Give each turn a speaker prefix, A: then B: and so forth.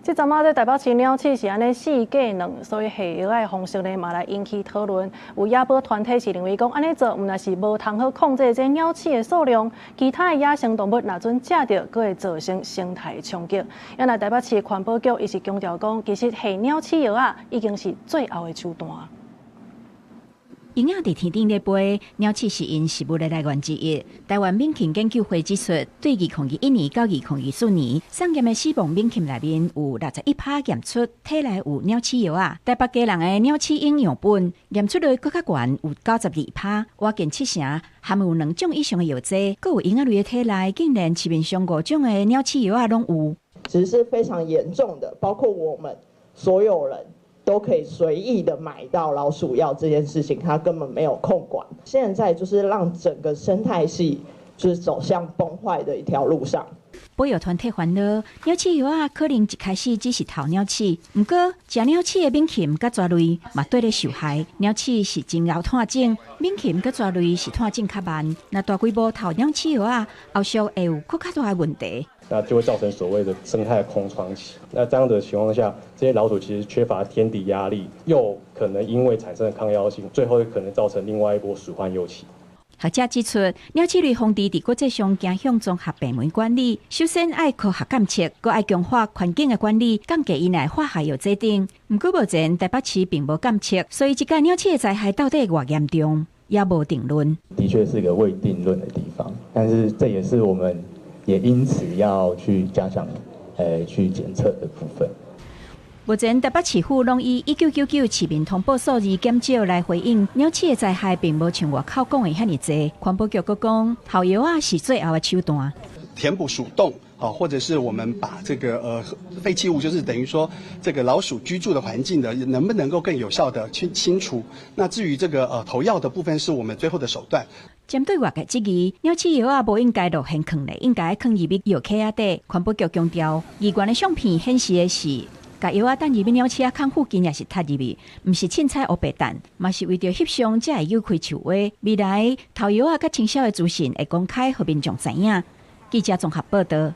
A: 這陣仔，這台北市鳥鼠是按呢四過亂，所以下藥仔的方式呢，嘛來引起討論。有野保團體是認為講，按呢做毋但是無通好控制這鳥鼠的數量，其他的野生動物若準食著，閣會造成生態衝擊。啊若台北市環保局伊是強調講，其實下鳥鼠藥仔已經是最後的手段。
B: 蠅仔佇天頂咧飛，鳥鼠是𪜶食物的來源之一。臺灣猛禽研究會指出，對2021年到2024年，送檢的死亡猛禽內面有61趴驗出體內有鳥鼠藥仔。台北基隆的鳥鼠蛹樣本驗出率閣較懸，有92趴，倚近七成含有兩種以上的藥劑，閣有蠅仔類的體內竟然市面上五種的鳥鼠藥仔攏有。
C: 其實是非常嚴重的，包括我們所有人都可以隨意的買到老鼠藥這件事情，它根本沒有控管。現在就是讓整個生態系就是走向崩壞的一條路上。
B: 保育團體煩惱，鳥鼠藥仔可能一開始只是投鳥鼠，毋過食鳥鼠的猛禽佮蛇類嘛綴咧受害。鳥鼠是真𠢕湠種，猛禽佮蛇類是湠進較慢。若大規模投鳥鼠藥仔，後續會有閣較大的問題。
D: 那就會造成所謂的生態空窗期。那這樣的情況下，這些老鼠其實缺乏天敵壓力，又可能因為產生了抗藥性，最後可能造成另外一波鼠患誘起。
B: 學者指出，鳥鼠類防治佇國際上傾向綜合病媒管理，首先愛科學監測，閣愛強化環境的管理，降低𪜶的化學藥劑等。毋過目前台北市並無監測，所以這個鳥鼠的災害到底偌嚴重，也無定論。
E: 的確是個未定論的地方，但是這也是我們也因此要去加強，去檢測的部分。
B: 目前台北市府攏以1999市民通報數字減少來回應鳥鼠的災害，並無像外口講的遐爾濟。環保局閣講，投藥仔是最後的手段。
F: 填補鼠洞，啊，或者是我們把這個廢棄物，就是等於說這個老鼠居住的環境的，能不能夠更有效的去清除？那至於這個投藥的部分，是我們最後的手段。
B: 針對外界質疑，鳥鼠藥仔無應該露天囥咧，應該囥入去藥盒仔底。環保局強調，議員的相片顯示的是共藥仔擲入去鳥鼠仔空附近，抑是踢入去，毋是凊彩烏白擲，嘛是為著翕相才會扭開樹話。未來投藥仔佮清掃的資訊會公開，予民眾知影。記者綜合報道。